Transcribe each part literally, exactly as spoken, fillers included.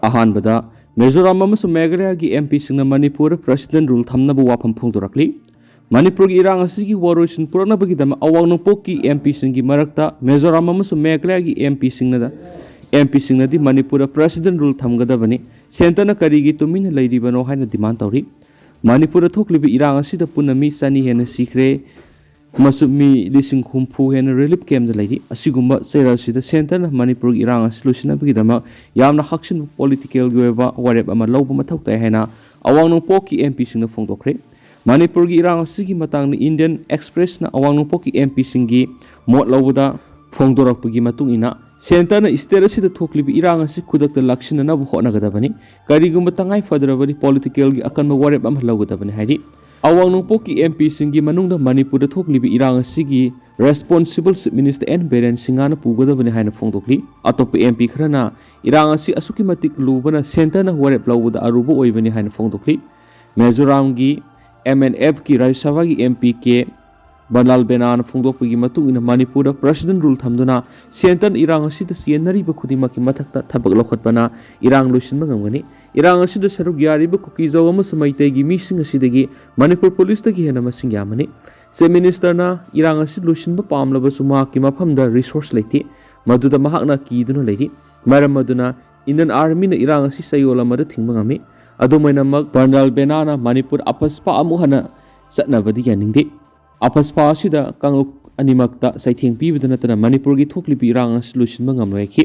ꯑꯍꯥꯟꯕꯗ, ꯃꯤꯖꯣꯔꯥꯝ ꯑꯃꯁꯨꯡ ꯃꯦꯘꯥꯂꯌꯥꯒꯤ ꯑꯦꯝ ꯄꯤꯁꯤꯡꯅ ꯃꯅꯤꯄꯨꯔꯗ ꯄ꯭ꯔꯦꯁꯤꯗꯦꯟ ꯔꯨꯜ ꯊꯝꯅꯕ ꯋꯥꯐꯝ ꯐꯣꯡꯗꯣꯔꯛꯂꯤ꯫ ꯃꯅꯤꯄꯨꯔꯒꯤ ꯏꯔꯥꯡ ꯑꯁꯤꯒꯤ ꯋꯥꯔꯣꯏꯁꯤꯟ ꯄꯨꯔꯛꯅꯕꯒꯤꯗꯃꯛ ꯑꯋꯥꯡ ꯅꯣꯡꯄꯣꯛꯀꯤ ꯑꯦꯝ ꯄꯤꯁꯤꯡꯒꯤ ꯃꯔꯛꯇ ꯃꯤꯖꯣꯔꯥꯝ ꯑꯃꯁꯨꯡ ꯃꯦꯘꯥꯂꯌꯥꯒꯤ ꯑꯦꯝ ꯄꯤꯁꯤꯡꯅ ꯑꯦꯝ ꯄꯤꯁꯤꯡꯅꯗꯤ ꯃꯅꯤꯄꯨꯔꯗ ꯄ꯭ꯔꯦꯁꯤꯗꯦꯟ ꯔꯨꯜ ꯊꯝꯒꯗꯕꯅꯤ, ꯁꯦꯟꯇꯔꯅ ꯀꯔꯤꯒꯤ ꯇꯨꯃꯤꯟꯅ ꯂꯩꯔꯤꯕꯅꯣ ꯍꯥꯏꯅ ꯗꯤꯃꯥꯟ ꯇꯧꯔꯤ꯫ ꯃꯅꯤꯄꯨꯔꯗ ꯊꯣꯛꯂꯤꯕ ꯏꯔꯥꯡ ꯑꯁꯤꯗ ꯄꯨꯟꯅ ꯃꯤ ꯆꯅꯤ ꯍꯦꯟꯅ ꯁꯤꯈ꯭ꯔꯦ ꯑꯃꯁꯨꯡ ꯃꯤ ꯂꯤꯁꯤꯡ ꯍꯨꯝꯐꯨ ꯍꯦꯟꯅ ꯔꯤꯂꯤꯐ ꯀꯦꯝꯗ ꯂꯩꯔꯤ꯫ ꯑꯁꯤꯒꯨꯝꯕ ꯆꯩꯔꯛ ꯑꯁꯤꯗ ꯁꯦꯟꯇꯔꯅ ꯃꯅꯤꯄꯨꯔꯒꯤ ꯏꯔꯥꯡ ꯑꯁꯤ ꯂꯣꯏꯁꯤꯟꯅꯕꯒꯤꯗꯃꯛ ꯌꯥꯝꯅ ꯍꯛꯆꯤꯟꯕ ꯄꯣꯂꯤꯇꯤꯀꯦꯜꯒꯤ ꯑꯣꯏꯕ ꯋꯥꯔꯦꯞ ꯑꯃ ꯂꯧꯕ ꯃꯊꯧ ꯇꯥꯏ ꯍꯥꯏꯅ ꯑꯋꯥꯡ ꯅꯣꯡꯄꯣꯛꯀꯤ ꯑꯦꯝ ꯄꯤꯁꯤꯡꯅ ꯐꯣꯡꯗꯣꯛꯈ꯭ꯔꯦ꯫ ꯃꯅꯤꯄꯨꯔꯒꯤ ꯏꯔꯥꯡ ꯑꯁꯤꯒꯤ ꯃꯇꯥꯡꯗ ꯏꯟꯗꯤꯌꯟ ꯑꯦꯛꯁꯄ꯭ꯔꯦꯁꯅ ꯑꯋꯥꯡ ꯅꯣꯡꯄꯣꯛꯀꯤ ꯑꯦꯝ ꯄꯤꯁꯤꯡꯒꯤ ꯃꯣꯠ ꯂꯧꯕꯗ ꯐꯣꯡꯗꯣꯔꯛꯄꯒꯤ ꯃꯇꯨꯡ ꯏꯟꯅ, ꯁꯦꯟꯇꯔꯅ ꯁ꯭ꯇꯦꯠ ꯑꯁꯤꯗ ꯊꯣꯛꯂꯤꯕ ꯏꯔꯥꯡ ꯑꯁꯤ ꯈꯨꯗꯛꯇ ꯂꯥꯛꯁꯤꯟꯅꯅꯕ ꯍꯣꯠꯅꯒꯗꯕꯅꯤ, ꯀꯔꯤꯒꯨꯝꯕ ꯇꯉꯥꯏ ꯐꯗ꯭ꯔꯕꯗꯤ ꯄꯣꯂꯤꯇꯤꯀꯦꯜꯒꯤ ꯑꯀꯟꯕ ꯋꯥꯔꯦꯞ ꯑꯃ ꯂꯧꯒꯗꯕꯅꯤ ꯍꯥꯏꯔꯤ꯫ ꯑꯋꯥꯡ ꯅꯣꯡꯄꯣꯛꯀꯤ ꯑꯦꯝ ꯄꯤꯁꯤꯡꯒꯤ ꯃꯅꯨꯡꯗ ꯃꯅꯤꯄꯨꯔꯗ ꯊꯣꯛꯂꯤꯕ ꯏꯔꯥꯡ ꯑꯁꯤꯒꯤ responsible chief minister N Biren ꯁꯤꯡꯍꯅ ꯄꯨꯒꯗꯕꯅꯤ ꯍꯥꯏꯅ ꯐꯣꯡꯗꯣꯛꯂꯤ꯫ ꯑꯇꯣꯞꯄ ꯑꯦꯝ ꯄꯤ ꯈꯔꯅ ꯏꯔꯥꯡ ꯑꯁꯤ ꯑꯁꯨꯛꯀꯤ ꯃꯇꯤꯛ ꯂꯨꯕꯅ ꯁꯦꯟꯇꯔꯅ ꯋꯥꯔꯦꯞ ꯂꯧꯕꯗ ꯑꯔꯨꯕ ꯑꯣꯏꯕꯅꯤ ꯍꯥꯏꯅ ꯐꯣꯡꯗꯣꯛꯂꯤ꯫ ꯃꯤꯖꯣꯔꯥꯝꯒꯤ ꯑꯦꯝ ꯑꯦꯟ ꯑꯦꯐꯀꯤ ꯔꯥꯖ꯭ꯌ ꯁꯚꯥꯒꯤ ꯑꯦꯝ ꯄꯤ ꯀꯦ ꯕꯟꯗꯥꯜ ꯕꯦꯅꯥꯅ ꯐꯣꯡꯗꯣꯛꯄꯒꯤ ꯃꯇꯨꯡ ꯏꯟꯅ, ꯃꯅꯤꯄꯨꯔꯗ ꯄ꯭ꯔꯦꯁꯤꯗꯦꯟ ꯔꯨꯜ ꯊꯝꯗꯨꯅ ꯁꯦꯟꯇꯔꯅ ꯏꯔꯥꯡ ꯑꯁꯤꯗ ꯆꯦꯟꯅꯔꯤꯕ ꯈꯨꯗꯤꯡꯃꯛꯀꯤ ꯃꯊꯛꯇ ꯊꯕꯛ ꯂꯧꯈꯠꯄꯅ ꯏꯔꯥꯡ ꯂꯣꯏꯁꯤꯟꯕ ꯉꯝꯒꯅꯤ꯫ ꯏꯔꯥꯡ ꯑꯁꯤꯗ ꯁꯔꯨꯛ ꯌꯥꯔꯤꯕ ꯀꯨꯀꯤꯖꯧ ꯑꯃꯁꯨꯡ ꯃꯩꯇꯩꯒꯤ ꯃꯤꯁꯤꯡ ꯑꯁꯤꯗꯒꯤ ꯃꯅꯤꯄꯨꯔ ꯄꯨꯂꯤꯁꯇꯒꯤ ꯍꯦꯟꯅ ꯃꯁꯤꯡ ꯌꯥꯝꯕꯅꯤ꯫ ꯆꯤꯐ ꯃꯤꯅꯤꯁꯇꯔꯅ ꯏꯔꯥꯡ ꯑꯁꯤ ꯂꯣꯏꯁꯤꯟꯕ ꯄꯥꯝꯂꯕꯁꯨ ꯃꯍꯥꯛꯀꯤ ꯃꯐꯝꯗ ꯔꯤꯁꯣꯔꯁ ꯂꯩꯇꯦ, ꯃꯗꯨꯗ ꯃꯍꯥꯛꯅ ꯀꯤꯗꯨꯅ ꯂꯩꯔꯤ꯫ ꯃꯔꯝ ꯑꯗꯨꯅ ꯏꯟꯗꯤꯌꯟ ꯑꯥꯔꯃꯤꯅ ꯏꯔꯥꯡ ꯑꯁꯤ ꯆꯌꯣꯜ ꯑꯃꯗ ꯊꯤꯡꯕ ꯉꯝꯃꯤ꯫ ꯑꯗꯨꯝ ꯑꯣꯏꯅꯃꯛ, ꯕꯟꯗꯥꯜ ꯕꯦꯅꯥꯅ ꯃꯅꯤꯄꯨꯔ ꯑꯄꯁꯄꯥ ꯑꯃꯨꯛ ꯍꯟꯅ ꯆꯠꯅꯕꯗꯤ ꯌꯥꯅꯤꯡꯗꯦ꯫ ꯑꯄꯁꯄꯥ ꯑꯁꯤꯗ ꯀꯥꯡꯂꯨꯞ ꯑꯅꯤꯃꯛꯇ ꯆꯩꯊꯦꯡ ꯄꯤꯕꯗ ꯅꯠꯇꯅ ꯃꯅꯤꯄꯨꯔꯒꯤ ꯊꯣꯛꯂꯤꯕ ꯏꯔꯥꯡ ꯑꯁꯤ ꯂꯣꯏꯁꯤꯟꯕ ꯉꯝꯂꯣꯏ ꯍꯥꯏꯈꯤ꯫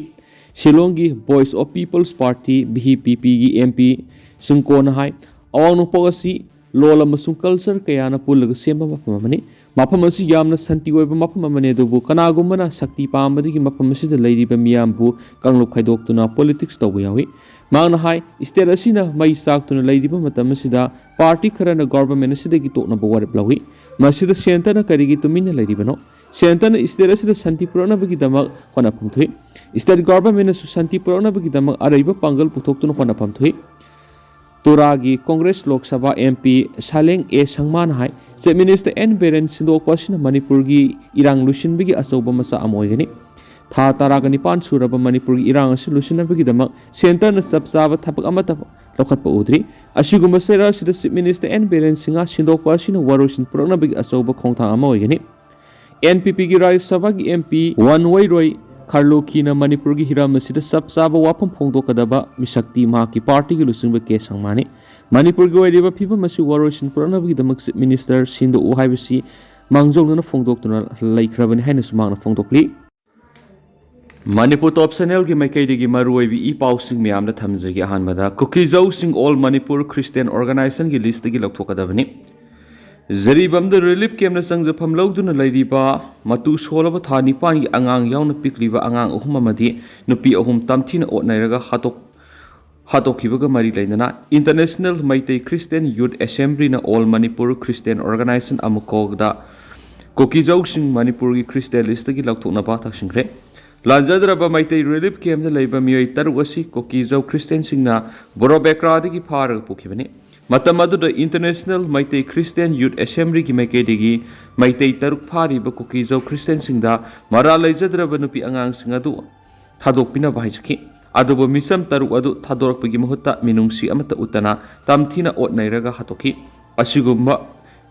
ꯁꯤꯂꯣꯡꯒꯤ voice of peoples party, V P ꯄꯤꯒꯤ ꯑꯦꯝ ꯄꯤ ꯁꯨꯡꯀꯣꯅ ꯍꯥꯏ, ꯑꯋꯥꯡ ꯅꯣꯡꯄꯣꯛ ꯑꯁꯤ ꯂꯣꯜ ꯑꯃꯁꯨꯡ ꯀꯜꯆꯔ ꯀꯌꯥꯅ ꯄꯨꯜꯂꯒ ꯁꯦꯝꯕ ꯃꯐꯝ ꯑꯃꯅꯤ꯫ ꯃꯐꯝ ꯑꯁꯤ ꯌꯥꯝꯅ ꯁꯥꯟꯇꯤ ꯑꯣꯏꯕ ꯃꯐꯝ ꯑꯃꯅꯤ, ꯑꯗꯨꯕꯨ ꯀꯅꯥꯒꯨꯝꯕꯅ ꯁꯛꯇꯤ ꯄꯥꯝꯕꯗꯒꯤ ꯃꯐꯝ ꯑꯁꯤꯗ ꯂꯩꯔꯤꯕ ꯃꯤꯌꯥꯝꯕꯨ ꯀꯥꯡꯂꯨꯞ ꯈꯥꯏꯗꯣꯛꯇꯨꯅ ꯄꯣꯂꯤꯇꯤꯛꯁ ꯇꯧꯕ ꯌꯥꯎꯏ꯫ ꯃꯍꯥꯛꯅ ꯍꯥꯏ, ꯁ꯭ꯇꯦꯠ ꯑꯁꯤꯅ ꯃꯩ ꯆꯥꯛꯇꯨꯅ ꯂꯩꯔꯤꯕ ꯃꯇꯝ ꯑꯁꯤꯗ ꯄꯥꯔꯇꯤ ꯈꯔꯅ ꯒꯣꯚꯔꯟꯃꯦꯟꯠ ꯑꯁꯤꯗꯒꯤ ꯇꯣꯛꯅꯕ ꯋꯥꯔꯦꯞ ꯂꯧꯏ꯫ ꯃꯁꯤꯗ ꯁꯦꯟꯇꯔꯅ ꯀꯔꯤꯒꯤ ꯇꯨꯃꯤꯟꯅ ꯂꯩꯔꯤꯕꯅꯣ? ꯁꯦꯟꯇꯔꯅ ꯁ꯭ꯇꯦꯠ ꯑꯁꯤꯗ ꯁꯥꯟꯇꯤ ꯄꯨꯔꯛꯅꯕꯒꯤꯗꯃꯛ ꯍꯣꯠꯅꯐꯝ ꯊꯣꯛꯏ꯫ ꯁ꯭ꯇꯦꯠ ꯒꯣꯚꯔꯟꯃꯦꯟꯠꯅꯁꯨ ꯁꯥꯟꯇꯤ ꯄꯨꯔꯛꯅꯕꯒꯤꯗꯃꯛ ꯑꯔꯩꯕ ꯄꯥꯡꯒꯜ ꯄꯨꯊꯣꯛꯇꯨꯅ ꯍꯣꯠꯅꯐꯝ ꯊꯣꯛꯏ꯫ ꯇꯨꯔꯥꯒꯤ Congress Lok Sabha M P Saleng A ꯁꯪꯃꯥꯅ ꯍꯥꯏ, ꯆꯤꯐ ꯃꯤꯅꯤꯁꯇꯔ ꯑꯦꯟ ꯕꯤꯔꯦꯟ ꯁꯤꯟꯗꯣꯛꯄ ꯑꯁꯤꯅ ꯃꯅꯤꯄꯨꯔꯒꯤ ꯏꯔꯥꯡ ꯂꯣꯏꯁꯤꯟꯕꯒꯤ ꯑꯆꯧꯕ ꯃꯆꯥꯛ ꯑꯃ ꯑꯣꯏꯒꯅꯤ꯫ ꯊꯥ ꯇꯔꯥꯒ ꯅꯤꯄꯥꯟ ꯁꯨꯔꯕ ꯃꯅꯤꯄꯨꯔꯒꯤ ꯏꯔꯥꯡ ꯑꯁꯤ ꯂꯣꯏꯁꯤꯟꯅꯕꯒꯤꯗꯃꯛ ꯁꯦꯟꯇꯔꯅ ꯆꯞ ꯆꯥꯕ ꯊꯕꯛ ꯑꯃꯠꯇ ꯂꯧꯈꯠꯄ ꯎꯗ꯭ꯔꯤ꯫ ꯑꯁꯤꯒꯨꯝꯕ ꯆꯩꯔꯥꯛ ꯑꯁꯤꯗ chief minister N Biren Singh ꯁꯤꯟꯗꯣꯛꯄ ꯑꯁꯤꯅ ꯋꯥꯔꯣꯏꯁꯤꯟ ꯄꯨꯔꯛꯅꯕꯒꯤ ꯑꯆꯧꯕ ꯈꯣꯡꯊꯥꯡ ꯑꯃ ꯑꯣꯏꯒꯅꯤ꯫ ꯑꯦꯟ ꯄꯤ ꯄꯤꯒꯤ ꯔꯥꯖ꯭ꯌ ꯁꯚꯥꯒꯤ ꯑꯦꯝ ꯄꯤ ꯋꯥꯟꯋꯩꯔꯣꯏ ꯈꯥꯔꯂꯣꯈꯤꯅ ꯃꯅꯤꯄꯨꯔꯒꯤ ꯍꯤꯔꯝ ꯑꯁꯤꯗ ꯆꯞ ꯆꯥꯕ ꯋꯥꯐꯝ ꯐꯣꯡꯗꯣꯛꯀꯗꯕ ꯃꯤꯁꯛꯇꯤ ꯃꯍꯥꯛꯀꯤ ꯄꯥꯔꯇꯤꯒꯤ ꯂꯨꯆꯤꯡꯕ ꯀꯦ ꯁꯪꯃꯥꯅꯤ꯫ ꯃꯅꯤꯄꯨꯔꯒꯤ ꯑꯣꯏꯔꯤꯕ ꯐꯤꯕꯝ ꯑꯁꯤ ꯋꯥꯔꯣꯏꯁꯤꯟ ꯄꯨꯔꯛꯅꯕꯒꯤꯗꯃꯛ ꯆꯤꯐ ꯃꯤꯅꯤꯁꯇꯔ ꯁꯤꯟꯗꯣꯛꯎ ꯍꯥꯏꯕꯁꯤ ꯃꯥꯡꯖꯧꯅꯅ ꯐꯣꯡꯗꯣꯛꯇꯨꯅ ꯂꯩꯈ꯭ꯔꯕꯅꯤ ꯍꯥꯏꯅꯁꯨ ꯃꯍꯥꯛꯅ ꯐꯣꯡꯗꯣꯛꯂꯤ꯫ ꯃꯅꯤꯄꯨꯔ ꯇꯣꯞ ꯆꯦꯅꯦꯜꯒꯤ ꯃꯥꯏꯀꯩꯗꯒꯤ ꯃꯔꯨꯑꯣꯏꯕ ꯏ ꯄꯥꯎꯁꯤꯡ ꯃꯌꯥꯝꯗ ꯊꯝꯖꯒꯦ꯫ ꯑꯍꯥꯟꯕꯗ, ꯀꯨꯀꯤꯖꯧꯁꯤꯡ ꯑꯣꯜ ꯃꯅꯤꯄꯨꯔ ꯈ꯭ꯔꯤꯁꯇꯤꯌꯥꯟ ꯑꯣꯔꯒꯅꯥꯏꯖꯦꯁꯟꯒꯤ ꯂꯤꯁꯇꯒꯤ ꯂꯧꯊꯣꯛꯀꯗꯕꯅꯤ꯫ ꯖꯤꯔꯤꯕꯥꯝꯗ ꯔꯤꯂꯤꯐ ꯀꯦꯝꯞꯅ ꯆꯪꯖꯐꯝ ꯂꯧꯗꯨꯅ ꯂꯩꯔꯤꯕ ꯃꯇꯨ ꯁꯣꯜꯂꯕ ꯊꯥ ꯅꯤꯄꯥꯟꯒꯤ ꯑꯉꯥꯡ ꯌꯥꯎꯅ ꯄꯤꯛꯂꯤꯕ ꯑꯉꯥꯡ ꯑꯍꯨꯝ ꯑꯃꯗꯤ ꯅꯨꯄꯤ ꯑꯍꯨꯝ ꯇꯝꯊꯤꯅ ꯑꯣꯠꯅꯩꯔꯒ ꯍꯥꯠꯇꯣꯛ-, ꯍꯥꯠꯇꯣꯛꯈꯤꯕꯒ ꯃꯔꯤ ꯂꯩꯅꯅ ꯏꯟꯇꯔꯅꯦꯁꯅꯦꯜ ꯃꯩꯇꯩ ꯈ꯭ꯔꯤꯁꯇꯤꯌꯥꯟ ꯌꯨꯠ ꯑꯦꯁꯦꯝꯕ꯭ꯂꯤꯅ ꯑꯣꯜ ꯃꯅꯤꯄꯨꯔ ꯈ꯭ꯔꯤꯁꯇꯤꯌꯥꯟ ꯑꯣꯔꯒꯅꯥꯏꯖꯦꯁꯟ, ꯑꯃꯨꯀꯣꯒꯗ ꯀꯨꯀꯤꯖꯧꯁꯤꯡ ꯃꯅꯤꯄꯨꯔꯒꯤ ꯈ꯭ꯔꯤꯁꯇꯤꯌꯥꯟ ꯂꯤꯁꯇꯒꯤ ꯂꯧꯊꯣꯛꯅꯕ ꯇꯛꯁꯤꯟꯈ꯭ꯔꯦ꯫ ꯂꯥꯟꯖꯗ꯭ꯔꯕ ꯃꯩꯇꯩ ꯔꯤꯂꯤꯐ ꯀꯦꯝꯞꯇ ꯂꯩꯕ ꯃꯤꯑꯣꯏ ꯇꯔꯨꯛ ꯑꯁꯤ ꯀꯨꯀꯤꯖꯧ ꯈ꯭ꯔꯤꯁꯇꯤꯌꯥꯟꯁꯤꯡꯅ ꯕꯣꯔꯣꯕꯦꯀ꯭ꯔꯥꯗꯒꯤ ꯐꯥꯔꯒ ꯄꯨꯈꯤꯕꯅꯤ꯫ ꯃꯇꯝ ꯑꯗꯨꯗ ꯏꯟꯇꯔꯅꯦꯁꯅꯦꯜ ꯃꯩꯇꯩ ꯈ꯭ꯔꯤꯁꯇꯤꯌꯥꯟ ꯌꯨꯠ ꯑꯦꯁꯦꯝꯕ꯭ꯂꯤꯒꯤ ꯃꯥꯏꯀꯩꯗꯒꯤ ꯃꯩꯇꯩ ꯇꯔꯨꯛ ꯐꯥꯔꯤꯕ ꯀꯨꯀꯤꯖꯧ ꯈ꯭ꯔꯤꯁꯇꯤꯌꯥꯟꯁꯤꯡꯗ ꯃꯔꯥꯜ ꯂꯩꯖꯗ꯭ꯔꯕ ꯅꯨꯄꯤ ꯑꯉꯥꯡꯁꯤꯡ ꯑꯗꯨ ꯊꯥꯗꯣꯛꯄꯤꯅꯕ ꯍꯥꯏꯖꯈꯤ꯫ ꯑꯗꯨꯕꯨ ꯃꯤꯆꯝ ꯇꯔꯨꯛ ꯑꯗꯨ ꯊꯥꯗꯣꯔꯛꯄꯒꯤ ꯃꯍꯨꯠꯇ ꯃꯤꯅꯨꯡꯁꯤ ꯑꯃꯠꯇ ꯎꯠꯇꯅ ꯇꯝꯊꯤꯅ ꯑꯣꯠꯅꯩꯔꯒ ꯍꯥꯠꯇꯣꯛꯈꯤ꯫ ꯑꯁꯤꯒꯨꯝꯕ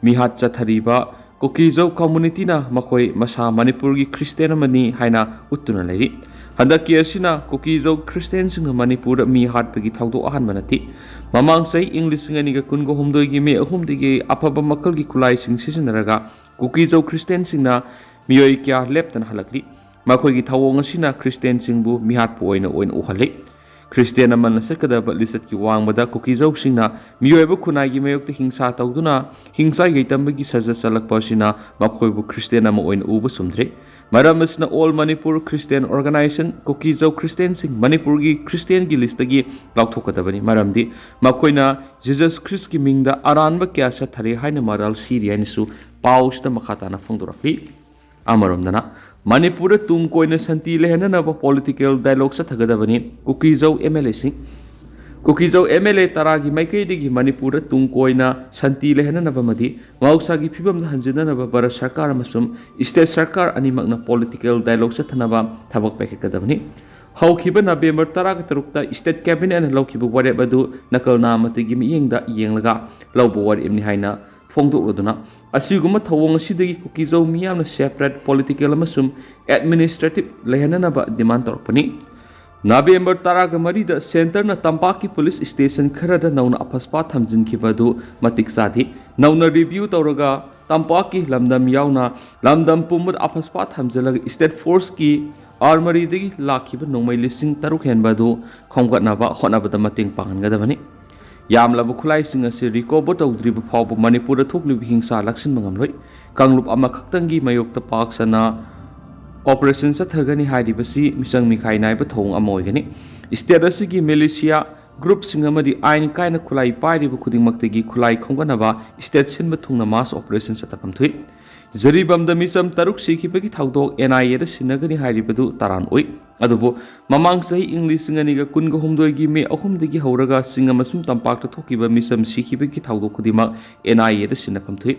ꯃꯤꯍꯥꯠ ꯆꯠꯊꯔꯤꯕ ꯀꯨꯀꯤꯖꯧ ꯀꯝꯃꯨꯅꯤꯇꯤꯅ ꯃꯈꯣꯏ ꯃꯁꯥ ꯃꯅꯤꯄꯨꯔꯒꯤ ꯈ꯭ꯔꯤꯁꯇꯤꯌꯥꯟ ꯑꯃꯅꯤ ꯍꯥꯏꯅ ꯎꯠꯇꯨꯅ ꯂꯩꯔꯤ꯫ ꯍꯟꯗꯛꯀꯤ ꯑꯁꯤꯅ ꯀꯨꯀꯤꯖꯧ ꯈ꯭ꯔꯤꯁꯇꯤꯌꯥꯟꯁꯤꯡꯅ ꯃꯅꯤꯄꯨꯔꯗ ꯃꯤ ꯍꯥꯠꯄꯒꯤ ꯊꯧꯗꯣꯛ ꯑꯍꯥꯟꯕ ꯅꯠꯇꯦ꯫ ꯃꯃꯥꯡ ꯆꯍꯤ ꯏꯪ ꯂꯤꯁꯤꯡ ꯑꯅꯤꯒ ꯀꯨꯟꯒ ꯍꯨꯝꯗꯣꯏꯒꯤ ꯃꯦ ꯑꯍꯨꯝꯗꯒꯤ ꯑꯐꯕ ꯃꯈꯜꯒꯤ ꯈꯨꯠꯂꯥꯏꯁꯤꯡ ꯁꯤꯖꯤꯟꯅꯔꯒ ꯀꯨꯀꯤꯖꯧ ꯈ꯭ꯔꯤꯁꯇꯤꯌꯥꯟꯁꯤꯡꯅ ꯃꯤꯑꯣꯏ ꯀꯌꯥ ꯂꯦꯞꯇꯅ ꯍꯜꯂꯛꯂꯤ꯫ ꯃꯈꯣꯏꯒꯤ ꯊꯧꯑꯣꯡ ꯑꯁꯤꯅ ꯈ꯭ꯔꯤꯁꯇꯤꯌꯥꯟꯁꯤꯡꯕꯨ ꯃꯤꯍꯥꯠꯄ ꯑꯣꯏꯅ, ꯑꯣꯏꯅ ꯎꯍꯜꯂꯤ꯫ ꯈ꯭ꯔꯤꯁꯇꯤꯌꯥꯟ ꯑꯃꯅ ꯆꯠꯀꯗꯕ ꯂꯤꯆꯠꯀꯤ ꯋꯥꯡꯃꯗ ꯀꯨꯀꯤꯖꯧꯁꯤꯡꯅ ꯃꯤꯑꯣꯏꯕ ꯈꯨꯟꯅꯥꯏꯒꯤ ꯃꯥꯌꯣꯛꯇ ꯍꯤꯡꯁꯥ ꯇꯧꯗꯨꯅ ꯍꯤꯡꯁꯥ ꯌꯩꯇꯝꯕꯒꯤ ꯁꯖ ꯆꯠꯂꯛꯄ ꯑꯁꯤꯅ ꯃꯈꯣꯏꯕꯨ ꯈ꯭ꯔꯤꯁꯇꯤꯌꯥꯟ ꯑꯃ ꯑꯣꯏꯅ ꯎꯕ ꯆꯨꯝꯗ꯭ꯔꯦ꯫ ꯃꯔꯝ ꯑꯁꯤꯅ ꯑꯣꯜ ꯃꯅꯤꯄꯨꯔ ꯈ꯭ꯔꯤꯁꯇꯤꯌꯥꯟ ꯑꯣꯔꯒꯅꯥꯏꯖꯦꯁꯟ ꯀꯨꯀꯤꯖꯧ ꯈ꯭ꯔꯤꯁꯇꯤꯌꯥꯟꯁꯤꯡ ꯃꯅꯤꯄꯨꯔꯒꯤ ꯈ꯭ꯔꯤꯁꯇꯤꯌꯥꯟꯒꯤ ꯂꯤꯁꯇꯒꯤ ꯂꯧꯊꯣꯛꯀꯗꯕꯅꯤ꯫ ꯃꯔꯝꯗꯤ ꯃꯈꯣꯏꯅ ꯖꯤꯖꯁ ꯈ꯭ꯔꯤꯁꯀꯤ ꯃꯤꯡꯗ ꯑꯔꯥꯟꯕ ꯀꯌꯥ ꯆꯠꯊꯔꯦ ꯍꯥꯏꯅ ꯃꯔꯥꯜ ꯁꯤꯔꯤ ꯍꯥꯏꯅꯁꯨ ꯄꯥꯎꯁꯤꯗ ꯃꯈꯥ ꯇꯥꯅ ꯐꯣꯡꯗꯣꯔꯛꯂꯤ꯫ ꯑꯃꯔꯣꯝꯗꯅ ꯃꯅꯤꯄꯨꯔꯗ ꯇꯨꯡ ꯀꯣꯏꯅ ꯁꯥꯟꯇꯤ ꯂꯩꯍꯟꯅꯅꯕ ꯄꯣꯂꯤꯇꯤꯀꯦꯜ ꯗꯥꯏꯂꯣꯒ ꯆꯠꯊꯒꯗꯕꯅꯤ꯫ ꯀꯨꯀꯤꯖꯧ ꯑꯦꯝ ꯑꯦꯜ ꯑꯦꯁꯤꯡ ꯀꯨꯀꯤꯖꯧ ꯑꯦꯝ ꯑꯦꯜ ꯑꯦ ꯇꯔꯥꯒꯤ ꯃꯥꯏꯀꯩꯗꯒꯤ ꯃꯅꯤꯄꯨꯔꯗ ꯇꯨꯡ ꯀꯣꯏꯅ ꯁꯥꯟꯇꯤ ꯂꯩꯍꯟꯅꯅꯕ ꯑꯃꯗꯤ ꯃꯍꯧꯁꯥꯒꯤ ꯐꯤꯕꯝꯗ ꯍꯟꯖꯤꯟꯅꯅꯕ ꯚꯥꯔꯠ ꯁꯔꯀꯥꯔ ꯑꯃꯁꯨꯡ ꯁ꯭ꯇꯦꯠ ꯁꯔꯀꯥꯔ ꯑꯅꯤꯃꯛꯅ ꯄꯣꯂꯤꯇꯤꯀꯦꯜ ꯗꯥꯏꯂꯣꯒ ꯆꯠꯊꯅꯕ ꯊꯕꯛ ꯄꯥꯏꯈꯠꯀꯗꯕꯅꯤ꯫ ꯍꯧꯈꯤꯕ ꯅꯕꯦꯝꯕꯔ ꯇꯔꯥꯒ ꯇꯔꯨꯛꯇ ꯁ꯭ꯇꯦꯠ ꯀꯦꯕꯤꯅꯦꯠꯅ ꯂꯧꯈꯤꯕ ꯋꯥꯔꯦꯞ ꯑꯗꯨ ꯅꯀꯜ ꯅꯥꯃꯇꯒꯤ ꯃꯤꯠꯌꯦꯡꯗ ꯌꯦꯡꯂꯒ ꯂꯧꯕ ꯋꯥꯔꯦꯞꯅꯤ ꯍꯥꯏꯅ ꯐꯣꯡꯗꯣꯛꯂꯗꯨꯅ, ꯑꯁꯤꯒꯨꯝꯕ ꯊꯧꯑꯣꯡ ꯑꯁꯤꯗꯒꯤ ꯀꯨꯀꯤꯖꯧ ꯃꯤꯌꯥꯝꯅ ꯁꯦꯄꯔꯦꯠ ꯄꯣꯂꯤꯇꯤꯀꯦꯜ ꯑꯃꯁꯨꯡ ꯑꯦꯗꯃꯤꯅꯤꯁꯇ꯭ꯔꯦꯇꯤꯚ ꯂꯩꯍꯟꯅꯅꯕ ꯗꯤꯃꯥꯟ ꯇꯧꯔꯛꯄꯅꯤ꯫ ꯅꯕꯦꯝꯕꯔ ꯇꯔꯥꯒ ꯃꯔꯤꯗ ꯁꯦꯟꯇꯔꯅ ꯇꯝꯄꯥꯛꯀꯤ ꯄꯨꯂꯤꯁ ꯁ꯭ꯇꯦꯁꯟ ꯈꯔꯗ ꯅꯧꯅ ꯑꯐꯁꯄꯥ ꯊꯝꯖꯤꯟꯈꯤꯕ ꯑꯗꯨ ꯃꯇꯤꯛ ꯆꯥꯗꯦ꯫ ꯅꯧꯅ ꯔꯤꯚ꯭ꯌꯨ ꯇꯧꯔꯒ ꯇꯝꯄꯥꯛꯀꯤ ꯂꯝꯗꯝ ꯌꯥꯎꯅ ꯂꯝꯗꯝ ꯄꯨꯝꯕꯗ ꯑꯐꯁꯄꯥ ꯊꯝꯖꯤꯜꯂꯒ ꯁ꯭ꯇꯦꯠ ꯐꯣꯔꯁꯀꯤ ꯑꯥꯔꯃꯔꯤꯗꯒꯤ ꯂꯥꯛꯈꯤꯕ ꯅꯣꯡꯃꯩ ꯂꯤꯁꯤꯡ ꯇꯔꯨꯛ ꯍꯦꯟꯕ ꯑꯗꯨ ꯈꯣꯝꯒꯠꯅꯕ ꯍꯣꯠꯅꯕꯗ ꯃꯇꯦꯡ ꯄꯥꯡꯍꯟꯒꯗꯕꯅꯤ꯫ ꯌꯥꯝꯂꯕ ꯈꯨꯠꯂꯥꯏꯁꯤꯡ ꯑꯁꯤ ꯔꯤꯀꯣꯚꯔ ꯇꯧꯗ꯭ꯔꯤꯕ ꯐꯥꯎꯕ ꯃꯅꯤꯄꯨꯔꯗ ꯊꯣꯛꯂꯤꯕ ꯍꯤꯡꯁꯥ ꯂꯥꯛꯁꯤꯟꯕ ꯉꯝꯂꯣꯏ꯫ ꯀꯥꯡꯂꯨꯞ ꯑꯃꯈꯛꯇꯪꯒꯤ ꯃꯥꯌꯣꯛꯇ ꯄꯥꯛ ꯁꯟꯅ ꯑꯣꯄꯔꯦꯁꯟ ꯆꯠꯊꯒꯅꯤ ꯍꯥꯏꯔꯤꯕꯁꯤ ꯃꯤꯆꯪ ꯃꯤꯈꯥꯏ ꯅꯥꯏꯕ ꯊꯧꯑꯣꯡ ꯑꯃ ꯑꯣꯏꯒꯅꯤ꯫ ꯁ꯭ꯇꯦꯠ ꯑꯁꯤꯒꯤ ꯃꯤꯂꯤꯁꯤꯌꯥ ꯒ꯭ꯔꯨꯞꯁꯤꯡ ꯑꯃꯗꯤ ꯑꯥꯏꯟ ꯀꯥꯏꯅ ꯈꯨꯠꯂꯥꯏ ꯄꯥꯏꯔꯤꯕ ꯈꯨꯗꯤꯡꯃꯛꯇꯒꯤ ꯈꯨꯠꯂꯥꯏ ꯈꯣꯝꯒꯠꯅꯕ ꯁ꯭ꯇꯦꯠ ꯁꯤꯟꯕ ꯊꯨꯡꯅ ꯃꯥꯁ ꯑꯣꯄꯔꯦꯁꯟ ꯆꯠꯊꯐꯝ ꯊꯣꯛꯏ꯫ ꯖꯔꯤꯕꯥꯝꯗ ꯃꯤꯆꯝ ꯇꯔꯨꯛ ꯁꯤꯈꯤꯕꯒꯤ ꯊꯧꯗꯣꯛ ꯑꯦꯟ ꯑꯥꯏ ꯑꯦꯗ ꯁꯤꯟꯅꯒꯅꯤ ꯍꯥꯏꯔꯤꯕꯗꯨ ꯇꯔꯥꯟ ꯑꯣꯏ꯫ ꯑꯗꯨꯕꯨ ꯃꯃꯥꯡ ꯆꯍꯤ ꯏꯪ ꯂꯤꯁꯤꯡ ꯑꯅꯤꯒ ꯀꯨꯟꯒ ꯍꯨꯝꯗꯣꯏꯒꯤ ꯃꯦ ꯑꯍꯨꯝꯗꯒꯤ ꯍꯧꯔꯒ ꯆꯤꯡ ꯑꯃꯁꯨꯡ ꯇꯝꯄꯥꯛꯇ ꯊꯣꯛꯈꯤꯕ ꯃꯤꯆꯝ ꯁꯤꯈꯤꯕꯒꯤ ꯊꯧꯗꯣꯛ ꯈꯨꯗꯤꯡꯃꯛ ꯑꯦꯟ ꯑꯥꯏ ꯑꯦꯗ ꯁꯤꯟꯅꯐꯝ ꯊꯣꯛꯏ꯫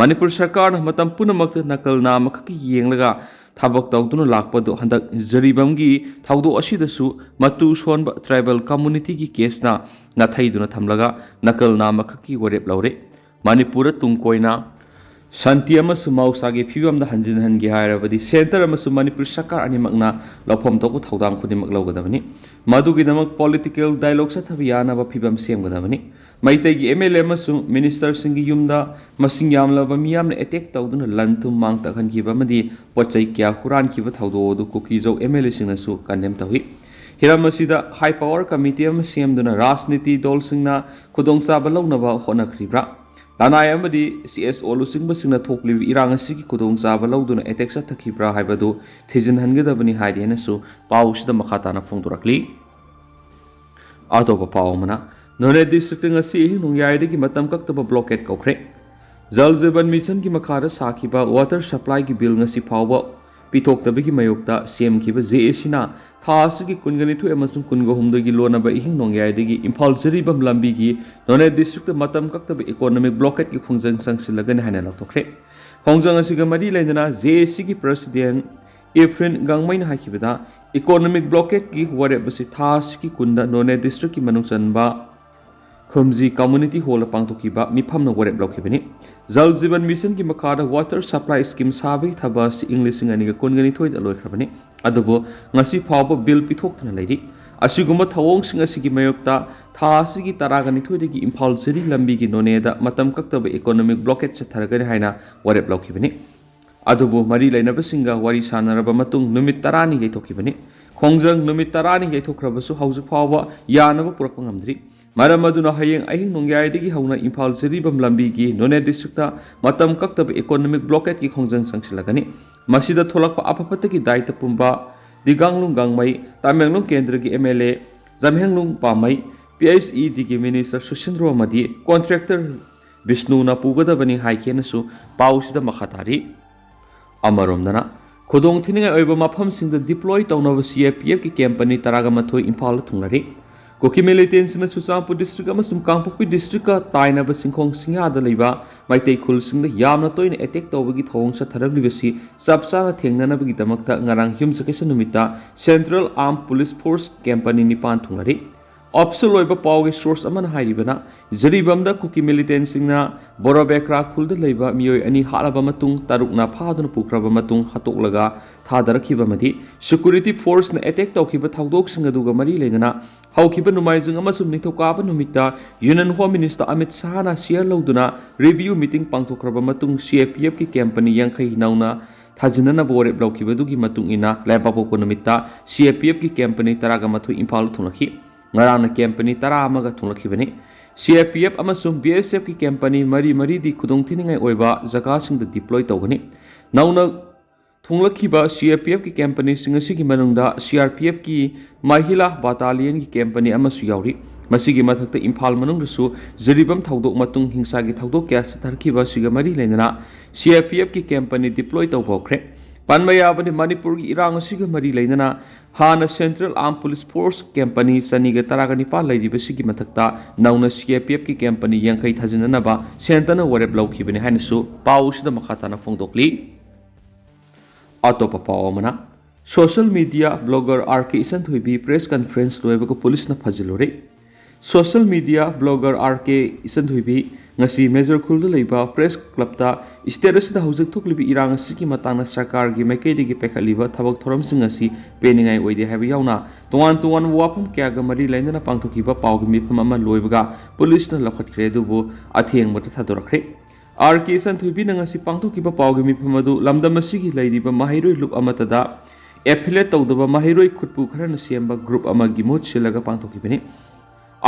ꯃꯅꯤꯄꯨꯔ ꯁꯔꯀꯥꯔꯅ ꯃꯇꯝ ꯄꯨꯝꯅꯃꯛꯇ ꯅꯀꯜ ꯅꯥꯝꯃꯈꯛꯀꯤ ꯌꯦꯡꯂꯒ ꯊꯕꯛ ꯇꯧꯗꯨꯅ ꯂꯥꯛꯄ ꯑꯗꯨ ꯍꯟꯗꯛ ꯖꯔꯤꯕꯥꯝꯒꯤ ꯊꯧꯗꯣꯛ ꯑꯁꯤꯗꯁꯨ ꯃꯇꯨ ꯁꯣꯟꯕ ꯇ꯭ꯔꯥꯏꯕꯦꯜ ꯀꯝꯃꯨꯅꯤꯇꯤꯒꯤ ꯀꯦꯁꯅ ꯅꯥꯊꯩꯗꯨꯅ ꯊꯝꯂꯒ ꯅꯀꯜ ꯅꯥꯝꯃꯈꯛꯀꯤ ꯋꯥꯔꯦꯞ ꯂꯧꯔꯦ꯫ ꯃꯅꯤꯄꯨꯔꯗ ꯇꯨꯡ ꯀꯣꯏꯅ ꯁꯥꯟꯇꯤ ꯑꯃꯁꯨꯡ ꯃꯍꯧꯁꯥꯒꯤ ꯐꯤꯕꯝꯗ ꯍꯟꯖꯤꯟꯍꯟꯒꯦ ꯍꯥꯏꯔꯕꯗꯤ ꯁꯦꯟꯇꯔ ꯑꯃꯁꯨꯡ ꯃꯅꯤꯄꯨꯔ ꯁꯔꯀꯥꯔ ꯑꯅꯤꯃꯛꯅ ꯂꯧꯐꯝ ꯊꯣꯛꯄ ꯊꯧꯗꯥꯡ ꯈꯨꯗꯤꯡꯃꯛ ꯂꯧꯒꯗꯕꯅꯤ꯫ ꯃꯗꯨꯒꯤꯗꯃꯛ ꯄꯣꯂꯤꯇꯤꯀꯦꯜ ꯗꯥꯏꯂꯣꯒ ꯆꯠꯊꯕ ꯌꯥꯅꯕ ꯐꯤꯕꯝ ꯁꯦꯝꯒꯗꯕꯅꯤ꯫ ꯃꯩꯇꯩꯒꯤ ꯑꯦꯝ ꯑꯦꯜ ꯑꯦ ꯑꯃꯁꯨꯡ ꯃꯤꯅꯤꯁꯇꯔꯁꯤꯡꯒꯤ ꯌꯨꯝꯗ ꯃꯁꯤꯡ ꯌꯥꯝꯂꯕ ꯃꯤꯌꯥꯝꯅ ꯑꯦꯇꯦꯛ ꯇꯧꯗꯨꯅ ꯂꯟ ꯊꯨꯝ ꯃꯥꯡ ꯇꯥꯛꯍꯟꯈꯤꯕ ꯑꯃꯗꯤ ꯄꯣꯠ ꯆꯩ ꯀꯌꯥ ꯍꯨꯔꯥꯟꯈꯤꯕ ꯊꯧꯗꯣꯛ ꯑꯗꯨ ꯀꯨꯀꯤꯖꯧ ꯑꯦꯝ ꯑꯦꯜ ꯑꯦꯁꯤꯡꯅꯁꯨ ꯀꯟꯗꯦꯝ ꯇꯧꯏ꯫ ꯍꯤꯔꯝ ꯑꯁꯤꯗ ꯍꯥꯏ ꯄꯥꯋꯔ ꯀꯃꯤꯇꯤ ꯑꯃ ꯁꯦꯝꯗꯨꯅ ꯔꯥꯖꯅꯤꯇꯤ ꯗꯜꯁꯤꯡꯅ ꯈꯨꯗꯣꯡꯆꯥꯕ ꯂꯧꯅꯕ ꯍꯣꯠꯅꯈ꯭ꯔꯤꯕ꯭ꯔꯥ? ꯂꯅꯥꯏ ꯑꯃꯗꯤ ꯁꯤ ꯑꯦꯁ ꯑꯣ ꯂꯨꯆꯤꯡꯕꯁꯤꯡꯅ ꯊꯣꯛꯂꯤꯕ ꯏꯔꯥꯡ ꯑꯁꯤꯒꯤ ꯈꯨꯗꯣꯡꯆꯥꯕ ꯂꯧꯗꯨꯅ ꯑꯦꯇꯦꯛ ꯆꯠꯊꯈꯤꯕ꯭ꯔꯥ ꯍꯥꯏꯕꯗꯨ ꯊꯤꯖꯤꯟꯍꯟꯒꯗꯕꯅꯤ ꯍꯥꯏꯗꯦꯅꯁꯨ ꯄꯥꯎꯁꯤꯗ ꯃꯈꯥ ꯇꯥꯅ ꯐꯣꯡꯗꯣꯔꯛꯂꯤ꯫ ꯑꯇꯣꯞꯄ ꯄꯥꯎ ꯑꯃꯅ, ꯅꯣꯅꯦ ꯗꯤꯁꯇ꯭ꯔꯤꯛꯇ ꯉꯁꯤ ꯑꯍꯤꯡ ꯅꯣꯡꯌꯥꯏꯗꯒꯤ ꯃꯇꯝ ꯀꯛꯇꯕ ꯕ꯭ꯂꯣꯀꯦꯠ ꯀꯧꯈ꯭ꯔꯦ꯫ ꯖꯜ ꯖꯤꯕꯟ ꯃꯤꯁꯟꯒꯤ ꯃꯈꯥꯗ ꯁꯥꯈꯤꯕ ꯋꯥꯇꯔ ꯁꯄ꯭ꯂꯥꯏꯒꯤ ꯕꯤꯜ ꯉꯁꯤ ꯐꯥꯎꯕ ꯄꯤꯊꯣꯛꯇꯕꯒꯤ ꯃꯥꯌꯣꯛꯇ ꯁꯦꯝꯈꯤꯕ ꯖꯦ ꯑꯦ ꯁꯤꯅ ꯊꯥ ꯑꯁꯤꯒꯤ ꯀꯨꯟꯒ ꯅꯤꯊꯣꯏ ꯑꯃꯁꯨꯡ ꯀꯨꯟꯒ ꯍꯨꯝꯗꯣꯏꯒꯤ ꯂꯣꯟꯅꯕ ꯏꯍꯤꯡ ꯅꯣꯡꯌꯥꯏꯗꯒꯤ ꯏꯝꯐꯥꯜ ꯖꯤꯔꯤꯕꯥꯝ ꯂꯝꯕꯤꯒꯤ ꯅꯣꯅꯦ ꯗꯤꯁꯇ꯭ꯔꯤꯛꯇ ꯃꯇꯝ ꯀꯛꯇꯕ ꯏꯀꯣꯅꯣꯃꯤꯛ ꯕ꯭ꯂꯣꯀꯦꯠꯀꯤ ꯈꯣꯡꯖꯪ ꯆꯪꯁꯤꯜꯂꯒꯅꯤ ꯍꯥꯏꯅ ꯂꯥꯎꯊꯣꯛꯈ꯭ꯔꯦ꯫ ꯈꯣꯡꯖꯪ ꯑꯁꯤꯒ ꯃꯔꯤ ꯂꯩꯅꯅ ꯖꯦ ꯑꯦ ꯁꯤꯒꯤ ꯄ꯭ꯔꯁꯤꯗꯦꯟ ꯏꯐ꯭ꯔꯤꯟ ꯒꯥꯡꯃꯩꯅ ꯍꯥꯏꯈꯤꯕꯗ, ꯏꯀꯣꯅꯣꯃꯤꯛ ꯕ꯭ꯂꯣꯀꯦꯠꯀꯤ ꯋꯥꯔꯦꯞ ꯑꯁꯤ ꯊꯥ ꯑꯁꯤꯒꯤ ꯀꯨꯟꯗ ꯅꯣꯅꯦ ꯗꯤꯁꯇ꯭ꯔꯤꯛꯀꯤ ꯃꯅꯨꯡ ꯆꯟꯕ ꯈꯨꯝꯖꯤ ꯀꯝꯃ꯭ꯌꯨꯅꯤꯇꯤ ꯍꯣꯜꯗ ꯄꯥꯡꯊꯣꯛꯈꯤꯕ ꯃꯤꯐꯝꯅ ꯋꯥꯔꯦꯞ ꯂꯧꯈꯤꯕꯅꯤ꯫ ꯖꯜ ꯖꯤꯕꯟ ꯃꯤꯁꯟꯒꯤ ꯃꯈꯥꯗ ꯋꯥꯇꯔ ꯁꯄ꯭ꯂꯥꯏ ꯁ꯭ꯀꯤꯝ ꯁꯥꯕꯒꯤ ꯊꯕꯛ ꯑꯁꯤ ꯏꯪ ꯂꯤꯁꯤꯡ ꯑꯅꯤꯒ ꯀꯨꯟꯒ ꯅꯤꯊꯣꯏꯗ ꯂꯣꯏꯈ꯭ꯔꯕꯅꯤ꯫ ꯑꯗꯨꯕꯨ ꯉꯁꯤ ꯐꯥꯎꯕ ꯕꯤꯜ ꯄꯤꯊꯣꯛꯇꯅ ꯂꯩꯔꯤ꯫ ꯑꯁꯤꯒꯨꯝꯕ ꯊꯧꯑꯣꯡꯁꯤꯡ ꯑꯁꯤꯒꯤ ꯃꯥꯌꯣꯛꯇ ꯊꯥ ꯑꯁꯤꯒꯤ ꯇꯔꯥꯒ ꯅꯤꯊꯣꯏꯗꯒꯤ ꯏꯝꯐꯥꯜ ꯖꯤꯔꯤ ꯂꯝꯕꯤꯒꯤ ꯅꯣꯅꯦꯗ ꯃꯇꯝ ꯀꯛꯇꯕ ꯏꯀꯣꯅꯣꯃꯤꯛ ꯕ꯭ꯂꯣꯀꯦꯠ ꯆꯠꯊꯔꯒꯅꯤ ꯍꯥꯏꯅ ꯋꯥꯔꯦꯞ ꯂꯧꯈꯤꯕꯅꯤ꯫ ꯑꯗꯨꯕꯨ ꯃꯔꯤ ꯂꯩꯅꯕꯁꯤꯡꯒ ꯋꯥꯔꯤ ꯁꯥꯟꯅꯔꯕ ꯃꯇꯨꯡ ꯅꯨꯃꯤꯠ ꯇꯔꯥꯅꯤ ꯌꯩꯊꯣꯛꯈꯤꯕꯅꯤ꯫ ꯈꯣꯡꯖꯪ ꯅꯨꯃꯤꯠ ꯇꯔꯥꯅꯤ ꯌꯩꯊꯣꯛꯈ꯭ꯔꯕꯁꯨ ꯍꯧꯖꯤꯛ ꯐꯥꯎꯕ ꯌꯥꯅꯕ ꯄꯨꯔꯛꯄ ꯉꯝꯗ꯭ꯔꯤ꯫ ꯃꯔꯝ ꯑꯗꯨꯅ ꯍꯌꯦꯡ ꯑꯍꯤꯡ ꯅꯣꯡꯌꯥꯏꯗꯒꯤ ꯍꯧꯅ ꯏꯝꯐꯥꯜ ꯖꯤꯔꯤꯕꯥꯝ ꯂꯝꯕꯤꯒꯤ ꯅꯣꯅꯦ ꯗꯤꯁꯇ꯭ꯔꯤꯛꯇ ꯃꯇꯝ ꯀꯛꯇꯕ ꯏꯀꯣꯅꯣꯃꯤꯛ ꯕ꯭ꯂꯣꯀꯦꯠꯀꯤ ꯈꯣꯡꯖꯪ ꯆꯪꯁꯤꯜꯂꯒꯅꯤ꯫ ꯃꯁꯤꯗ ꯊꯣꯛꯂꯛꯄ ꯑꯐ ꯐꯠꯇꯒꯤ ꯗꯥꯏꯇ ꯄꯨꯝꯕ ꯗꯤꯒꯥꯡꯂꯨꯡ ꯒꯥꯡꯃꯩ, ꯇꯃꯦꯡꯂꯣꯡ ꯀꯦꯟꯗ꯭ꯔꯒꯤ M L A Janghemlung Panmei, P H E ꯗꯤꯒꯤ ꯃꯤꯅꯤꯁꯇꯔ ꯁꯨꯁꯤꯟꯗ꯭ꯔꯣ ꯑꯃꯗꯤ ꯀꯣꯟꯇ꯭ꯔꯦꯛꯇꯔ ꯕꯤꯁꯅꯨꯅ ꯄꯨꯒꯗꯕꯅꯤ ꯍꯥꯏꯈꯤꯅꯁꯨ ꯄꯥꯎꯁꯤꯗ ꯃꯈꯥ ꯇꯥꯔꯤ꯫ ꯑꯃꯔꯣꯝꯗꯅ, ꯈꯨꯗꯣꯡ ꯊꯤꯅꯤꯡꯉꯥꯏ ꯑꯣꯏꯕ ꯃꯐꯝꯁꯤꯡꯗ ꯗꯤꯄ꯭ꯂꯣꯏ ꯇꯧꯅꯕ ꯁꯤ ꯑꯥꯔ ꯄꯤ ꯑꯦꯐꯀꯤ ꯀꯦꯝ ꯄꯅꯤ ꯇꯔꯥꯒ ꯃꯥꯊꯣꯏ ꯏꯝꯐꯥꯜꯗ ꯊꯨꯡꯂꯔꯤ꯫ ꯀꯨꯀꯤ ꯃꯤꯂꯤꯇꯦꯟꯁꯤꯡꯅ ꯆꯨꯔꯆꯥꯟꯄꯨꯔ ꯗꯤꯁꯇ꯭ꯔꯤꯛ ꯑꯃꯁꯨꯡ ꯀꯥꯡꯄꯣꯛꯄꯤ ꯗꯤꯁꯇ꯭ꯔꯤꯛꯀ ꯇꯥꯏꯅꯕ ꯆꯤꯡꯈꯣꯡ ꯆꯤꯡꯌꯥꯗ ꯂꯩꯕ ꯃꯩꯇꯩ ꯈꯨꯜꯁꯤꯡꯗ ꯌꯥꯝꯅ ꯇꯣꯏꯅ ꯑꯦꯇꯦꯛ ꯇꯧꯕꯒꯤ ꯊꯧꯑꯣꯡ ꯆꯠꯊꯔꯛꯂꯤꯕꯁꯤ ꯆꯞ ꯆꯥꯅ ꯊꯦꯡꯅꯅꯕꯒꯤꯗꯃꯛꯇ ꯉꯔꯥꯡ ꯌꯨꯝꯁꯀꯩꯁ ꯅꯨꯃꯤꯠꯇ ꯁꯦꯟꯇ꯭ꯔꯦꯜ ꯑꯥꯔꯝ ꯄꯨꯂꯤꯁ ꯐꯣꯔꯁ ꯀꯦꯝ ꯄꯅꯤ ꯅꯤꯄꯥꯟ ꯊꯨꯡꯂꯔꯤ꯫ ꯑꯣꯐꯤꯁꯤꯌꯦꯜ ꯑꯣꯏꯕ ꯄꯥꯎꯒꯤ ꯁꯣꯔꯁ ꯑꯃꯅ ꯍꯥꯏꯔꯤꯕꯅ, ꯖꯤꯔꯤꯕꯥꯝꯗ ꯀꯨꯀꯤ ꯃꯤꯂꯤꯇꯦꯟꯁꯤꯡꯅ ꯕꯣꯔꯣꯕꯦꯀ꯭ꯔꯥ ꯈꯨꯜꯗ ꯂꯩꯕ ꯃꯤꯑꯣꯏ ꯑꯅꯤ ꯍꯥꯠꯂꯕ ꯃꯇꯨꯡ, ꯇꯔꯨꯛꯅ ꯐꯥꯗꯨꯅ ꯄꯨꯈ꯭ꯔꯕ ꯃꯇꯨꯡ ꯍꯥꯠꯇꯣꯛꯂꯒ ꯊꯥꯗꯔꯛꯈꯤꯕ ꯑꯃꯗꯤ ꯁꯦꯀ꯭ꯌꯨꯔꯤꯇꯤ ꯐꯣꯔꯁꯅ ꯑꯦꯇꯦꯛ ꯇꯧꯈꯤꯕ ꯊꯧꯗꯣꯛꯁꯤꯡ ꯑꯗꯨꯒ ꯃꯔꯤ ꯂꯩꯅꯅ ꯍꯧꯈꯤꯕ ꯅꯣꯡꯃꯥꯏꯖꯤꯡ ꯑꯃꯁꯨꯡ ꯅꯤꯡꯊꯧꯀꯥꯕ ꯅꯨꯃꯤꯠꯇ ꯌꯨꯅꯤꯌꯟ ꯍꯣꯝ ꯃꯤꯅꯤꯁꯇꯔ ꯑꯃꯤꯠ ꯁꯍꯥꯅ ꯁꯤꯌꯥꯔ ꯂꯧꯗꯨꯅ ꯔꯤꯚꯤꯌꯨ ꯃꯤꯇꯤꯡ ꯄꯥꯡꯊꯣꯛꯈ꯭ꯔꯕ ꯃꯇꯨꯡ ꯁꯤ ꯑꯥꯔ ꯄꯤ ꯑꯦꯐꯀꯤ ꯀꯦꯝ ꯄꯅꯤ ꯌꯥꯡꯈꯩ ꯅꯧꯅ ꯊꯥꯖꯤꯟꯅꯅꯕ ꯋꯥꯔꯦꯞ ꯂꯧꯈꯤꯕꯗꯨꯒꯤ ꯃꯇꯨꯡ ꯏꯟꯅ ꯂꯩꯕꯥꯛꯄꯣꯛꯄ ꯅꯨꯃꯤꯠꯇ ꯁꯤ ꯑꯥꯔ ꯄꯤ ꯑꯦꯐꯀꯤ ꯀꯦꯝ ꯄꯅꯤ ꯇꯔꯥꯒ ꯃꯥꯊꯣꯏ ꯏꯝꯐꯥꯜꯗ ꯊꯨꯡꯂꯛꯈꯤ꯫ ꯉꯔꯥꯡꯅ ꯀꯦꯝ ꯄꯅꯤ ꯇꯔꯥ ꯑꯃꯒ ꯊꯨꯡꯂꯛꯈꯤꯕꯅꯤ꯫ ꯁꯤ ꯑꯥꯔ ꯄꯤ ꯑꯦꯐ ꯑꯃꯁꯨꯡ ꯕꯤ ꯑꯦꯁ ꯑꯦꯐꯀꯤ ꯀꯦꯝ ꯄꯅꯤ ꯃꯔꯤ ꯃꯔꯤꯗꯤ ꯈꯨꯗꯣꯡꯊꯤꯅꯤꯡꯉꯥꯏ ꯑꯣꯏꯕ ꯖꯒꯥꯁꯤꯡꯗ ꯗꯤꯄ꯭ꯂꯣꯏ ꯇꯧꯒꯅꯤ꯫ ꯅꯧꯅ ꯊꯨꯡꯂꯛꯈꯤꯕ ꯁꯤ ꯑꯥꯔ ꯄꯤ ꯑꯦꯐꯀꯤ ꯀꯦꯝ ꯄꯅꯤꯁꯤꯡ ꯑꯁꯤꯒꯤ ꯃꯅꯨꯡꯗ ꯁꯤ ꯑꯥꯔ ꯄꯤ ꯑꯦꯐꯀꯤ ꯃꯍꯤꯂꯥ ꯕꯥꯇꯥꯂꯤꯌꯟꯒꯤ ꯀꯦꯝ ꯄꯅꯤ ꯑꯃꯁꯨ ꯌꯥꯎꯔꯤ꯫ ꯃꯁꯤꯒꯤ ꯃꯊꯛꯇ ꯏꯝꯐꯥꯜ ꯃꯅꯨꯡꯗꯁꯨ ꯖꯤꯔꯤꯕꯥꯝ ꯊꯧꯗꯣꯛ ꯃꯇꯨꯡ ꯍꯤꯡꯁꯥꯒꯤ ꯊꯧꯗꯣꯛ ꯀꯌꯥ ꯆꯠꯊꯔꯛꯈꯤꯕ ꯑꯁꯤꯒ ꯃꯔꯤ ꯂꯩꯅꯅ ꯁꯤ ꯑꯥꯔ ꯄꯤ ꯑꯦꯐꯀꯤ ꯀꯦꯝ ꯄꯅꯤ ꯗꯤꯄ꯭ꯂꯣꯏ ꯇꯧꯕ ꯍꯧꯈ꯭ꯔꯦ꯫ ꯄꯟꯕ ꯌꯥꯕꯗꯤ, ꯃꯅꯤꯄꯨꯔꯒꯤ ꯏꯔꯥꯡ ꯑꯁꯤꯒ ꯃꯔꯤ ꯂꯩꯅꯅ ꯍꯥꯟꯅ Central Armed Police Force ꯀꯦꯝꯄꯅꯤ ꯆꯅꯤꯒ ꯇꯔꯥꯒ ꯅꯤꯄꯥꯜ ꯂꯩꯔꯤꯕꯁꯤꯒꯤ ꯃꯊꯛꯇ ꯅꯧꯅ C A P Fꯀꯤ ꯀꯦꯝꯄꯅꯤ ꯌꯥꯡꯈꯩ ꯊꯥꯖꯤꯟꯅꯅꯕ ꯁꯦꯟꯇꯔꯅ ꯋꯥꯔꯦꯞ ꯂꯧꯈꯤꯕꯅꯤ ꯍꯥꯏꯅꯁꯨ ꯄꯥꯎ ꯑꯁꯤꯗ ꯃꯈꯥ ꯇꯥꯅ ꯐꯣꯡꯗꯣꯛꯂꯤ꯫ ꯑꯇꯣꯞꯄ ꯄꯥꯎ ꯑꯃꯅ, social media blogger R K ꯏꯆꯟꯊꯣꯏꯕꯤ press conference ꯂꯣꯏꯕꯒ ꯄꯨꯂꯤꯁꯅ ꯐꯥꯖꯤꯜꯂꯨꯔꯦ꯫ Social media blogger R K ꯏꯆꯟꯊꯣꯏꯕꯤ ꯉꯁꯤ ꯃꯦꯖꯔ ꯈꯨꯜꯗ ꯂꯩꯕ press clubꯇ state ꯑꯁꯤꯗ ꯍꯧꯖꯤꯛ ꯊꯣꯛꯂꯤꯕ ꯏꯔꯥꯡ ꯑꯁꯤꯒꯤ ꯃꯇꯥꯡꯗ ꯁꯔꯀꯥꯔꯒꯤ ꯃꯥꯏꯀꯩꯗꯒꯤ ꯄꯥꯏꯈꯠꯂꯤꯕ ꯊꯕꯛ ꯊꯧꯔꯝꯁꯤꯡ ꯑꯁꯤ ꯄꯦꯟꯅꯤꯡꯉꯥꯏ ꯑꯣꯏꯗꯦ ꯍꯥꯏꯕ ꯌꯥꯎꯅ ꯇꯣꯉꯥꯟ ꯇꯣꯉꯥꯟꯕ ꯋꯥꯐꯝ ꯀꯌꯥꯒ ꯃꯔꯤ ꯂꯩꯅꯅ ꯄꯥꯡꯊꯣꯛꯈꯤꯕ ꯄꯥꯎꯒꯤ ꯃꯤꯐꯝ ꯑꯃ ꯂꯣꯏꯕꯒ ꯄꯨꯂꯤꯁꯅ ꯂꯧꯈꯠꯈ꯭ꯔꯦ, ꯑꯗꯨꯕꯨ ꯑꯊꯦꯡꯕꯗ ꯊꯥꯗꯣꯔꯛꯈ꯭ꯔꯦ꯫ R K ꯏꯆꯟꯊꯣꯏꯕꯤꯅ ꯉꯁꯤ ꯄꯥꯡꯊꯣꯛꯈꯤꯕ ꯄꯥꯎꯒꯤ ꯃꯤꯐꯝ ꯑꯗꯨ ꯂꯝꯗꯝ ꯑꯁꯤꯒꯤ ꯂꯩꯔꯤꯕ ꯃꯍꯩꯔꯣꯏ ꯂꯨꯞ ꯑꯃꯠꯇꯗ affiliate ꯇꯧꯗꯕ ꯃꯍꯩꯔꯣꯏ ꯈꯨꯠꯄꯨ ꯈꯔꯅ ꯁꯦꯝꯕ group ꯑꯃꯒꯤ ꯃꯍꯨꯠ ꯁꯤꯜꯂꯒ ꯄꯥꯡꯊꯣꯛꯈꯤꯕꯅꯤ꯫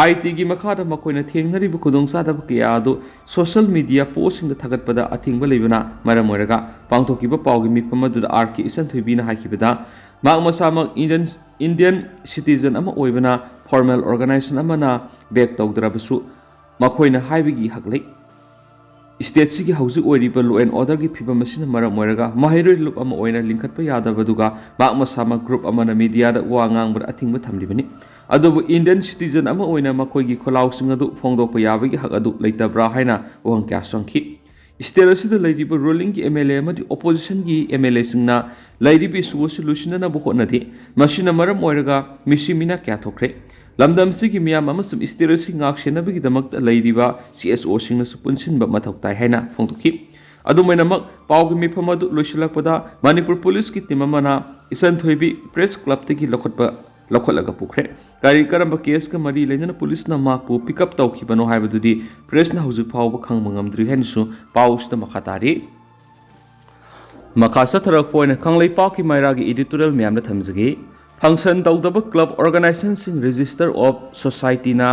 ꯑꯥꯏ ꯇꯤꯒꯤ ꯃꯈꯥꯗ ꯃꯈꯣꯏꯅ ꯊꯦꯡꯅꯔꯤꯕ ꯈꯨꯗꯣꯡꯆꯥꯗꯕ ꯀꯌꯥ ꯑꯗꯨ social media postꯁꯤꯡꯗ ꯊꯥꯒꯠꯄꯗ ꯑꯊꯤꯡꯕ ꯂꯩꯕꯅ ꯃꯔꯝ ꯑꯣꯏꯔꯒ ꯄꯥꯡꯊꯣꯛꯈꯤꯕ ꯄꯥꯎꯒꯤ ꯃꯤꯐꯝ ꯑꯗꯨꯗ R K ꯏꯆꯟꯊꯣꯏꯕꯤꯅ ꯍꯥꯏꯈꯤꯕꯗ, ꯃꯍꯥꯛ ꯃꯁꯥꯃꯛ Indian, Indian citizen ꯑꯃ ꯑꯣꯏꯕꯅ formal organization ꯑꯃꯅ back ꯇꯧꯗ꯭ꯔꯕꯁꯨ ꯃꯈꯣꯏꯅ ꯍꯥꯏꯕꯒꯤ ꯍꯛ ꯂꯩ꯫ Stateꯁꯤꯒꯤ ꯍꯧꯖꯤꯛ ꯑꯣꯏꯔꯤꯕ law and orderꯒꯤ ꯐꯤꯕꯝ ꯑꯁꯤꯅ ꯃꯔꯝ ꯑꯣꯏꯔꯒ ꯃꯍꯩꯔꯣꯏ ꯂꯨꯞ ꯑꯃ ꯑꯣꯏꯅ ꯂꯤꯡꯈꯠꯄ ꯌꯥꯗꯕꯗꯨꯒ ꯃꯍꯥꯛ ꯃꯁꯥꯃꯛ group ꯑꯃꯅ mediaꯗ ꯋꯥ ꯉꯥꯡꯕꯗ ꯑꯊꯤꯡꯕ ꯊꯝꯂꯤꯕꯅꯤ꯫ ꯑꯗꯨꯕꯨ Indian citizen ꯑꯃ ꯑꯣꯏꯅ ꯃꯈꯣꯏꯒꯤ ꯈꯣꯜꯂꯥꯎꯁꯤꯡ ꯑꯗꯨ ꯐꯣꯡꯗꯣꯛꯄ ꯌꯥꯕꯒꯤ ꯍꯛ ꯑꯗꯨ ꯂꯩꯇꯕ꯭ꯔꯥ ꯍꯥꯏꯅ ꯋꯥꯍꯪ ꯀꯌꯥꯁꯨ ꯍꯪꯈꯤ꯫ State ꯑꯁꯤꯗ ꯂꯩꯔꯤꯕ rulingꯒꯤ M L A ꯑꯃꯗꯤ oppositionꯒꯤ M L Aꯁꯤꯡꯅ ꯂꯩꯔꯤꯕ issue ꯑꯁꯤ ꯂꯣꯏꯁꯤꯟꯅꯅꯕ ꯍꯣꯠꯅꯗꯦ꯫ ꯃꯁꯤꯅ ꯃꯔꯝ ꯑꯣꯏꯔꯒ ꯃꯤꯁꯤ ꯃꯤꯅꯥ ꯀꯌꯥ ꯊꯣꯛꯈ꯭ꯔꯦ꯫ ꯂꯝꯗꯝꯁꯤꯒꯤ ꯃꯤꯌꯥꯝ ꯑꯃꯁꯨꯡ state ꯑꯁꯤ ꯉꯥꯛꯁꯦꯟꯅꯕꯒꯤꯗꯃꯛꯇ ꯂꯩꯔꯤꯕ C S Oꯁꯤꯡꯅꯁꯨ ꯄꯨꯟꯁꯤꯟꯕ ꯃꯊꯧ ꯇꯥꯏ ꯍꯥꯏꯅ ꯐꯣꯡꯗꯣꯛꯈꯤ꯫ ꯑꯗꯨꯝ ꯑꯣꯏꯅꯃꯛ, ꯄꯥꯎꯒꯤ ꯃꯤꯐꯝ ꯑꯗꯨ ꯂꯣꯏꯁꯤꯜꯂꯛꯄꯗ ꯃꯅꯤꯄꯨꯔ ꯄꯨꯂꯤꯁꯀꯤ team ꯑꯃꯅ ꯏꯆꯟꯊꯣꯏꯕꯤ press clubꯇꯒꯤ ꯂꯧꯈꯠꯄ, ꯂꯧꯈꯠꯂꯒ ꯄꯨꯈ꯭ꯔꯦ꯫ ꯀꯔꯤ ꯀꯔꯝꯕ caseꯀ ꯃꯔꯤ ꯂꯩꯅꯅ ꯄꯨꯂꯤꯁꯅ ꯃꯍꯥꯛꯄꯨ pick up ꯇꯧꯈꯤꯕꯅꯣ ꯍꯥꯏꯕꯗꯨꯗꯤ pressꯅ ꯍꯧꯖꯤꯛ ꯐꯥꯎꯕ ꯈꯪꯕ ꯉꯝꯗ꯭ꯔꯤ ꯍꯥꯏꯅꯁꯨ ꯄꯥꯎꯁꯤꯗ ꯃꯈꯥ ꯇꯥꯔꯤ꯫ ꯃꯈꯥ ꯆꯠꯊꯔꯛꯄ ꯑꯣꯏꯅ ꯀꯪꯂꯩꯄꯥꯛꯀꯤ ꯃꯩꯔꯥꯒꯤ editorial ꯃꯌꯥꯝꯗ ꯊꯝꯖꯒꯦ꯫ Function ꯇꯧꯗꯕ club organizationꯁꯤꯡ register of societyꯅ